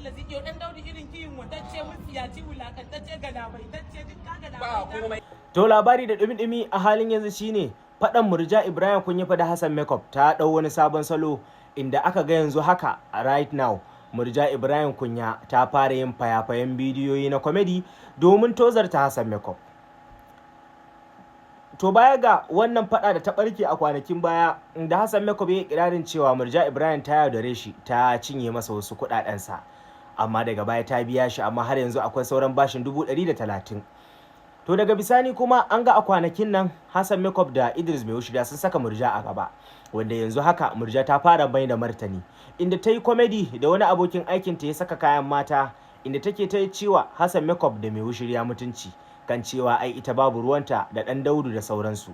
Lazi yau dan Daudi irin kiyin watacce, mutsiyaci, wulakantacce, galabaitacce, duk ka Ba galabaita. komai. To, labari da ɗumi-ɗumi a halin yanzu shine faɗan Murja Ibrahim Kunya fa da Hassan Makeup ta ɗau wani sabon salo, inda aka ga yanzu haka, right now, Murja Ibrahim Kunya ta fara yin fayafayen bidiyoyi na comedy domin tozarta Hassan Makeup. To, baya ga wannan fada da ta barke a kwanakin baya, inda Hassan Makeup ya yi kirarin cewa Murja Ibrahim ta yaudare shi, ta cinye masa wasu kuɗaɗensa. Amma daga baya ta biya shi, amma har yanzu akwai sauran bashin 130,000. To, daga bisani kuma an ga a kwanakin nan Hassan Makeup da Idris Mai Wushirya sun saka Murja a gaba, wanda yanzu haka Murja ta fara mai da martani, inda ta yi comedy da wani abokin aikinta ya saka kayan mata, inda take ta yi cewa Hassan Makeup da Mai Wushirya mutunci, kan cewa ai ita babu ruwanta da ɗan Daudu da sauransu.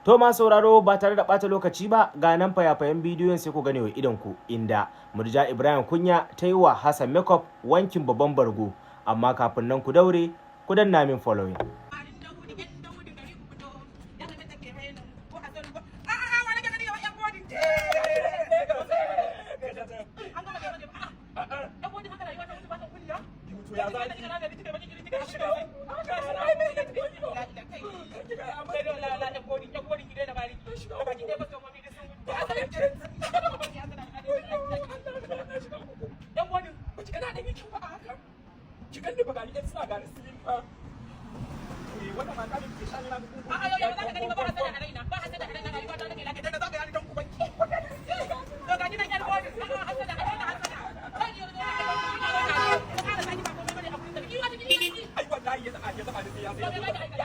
To, ma sauraro, ba tare da ɓata lokaci ba, ga nan fayafayen bidiyon, sai ku gane wa idon ku inda Murja Ibrahim Kunya ta yi wa Hassan Makeup wankin babban bargo. Amma kafin nan, ku daure ku danna min following. Marin Daudi, yan Daudi gari ku fito. Ya ga take rainin ko Hassan ko. A a a, wani gani yawan yan bodin. An gama gama gama. A a. Yan bodin, haka rayuwa ta mutu ba ta kulliya. To, ya za ki? Ki? La la, yan bodin, yan bodin, ki daina bari. Baki ɗaya kwastomomi duk sun gudu. Yan bodin. Ba ki gana da miki ba a haka. Ki ganni ba, gani ɗan suna gani silin fa. Eh, wannan mata ne ke shani na ga. A'a, yau yau za ka gani ba, ba hasada a raina, ba hasada a raina, rayuwa ta nake lafiya. Idan na zaga yani dan ubanki. To, ga gidan yan bodin, a'a, hasada, a daina hasada. Kai yau zo ka ina roƙa, ka ƙara saki, ba komai bane a gurin da. Ki wata ki ki. Ai wallahi ya zaba, ya zaba da ya To, me za ka aikata?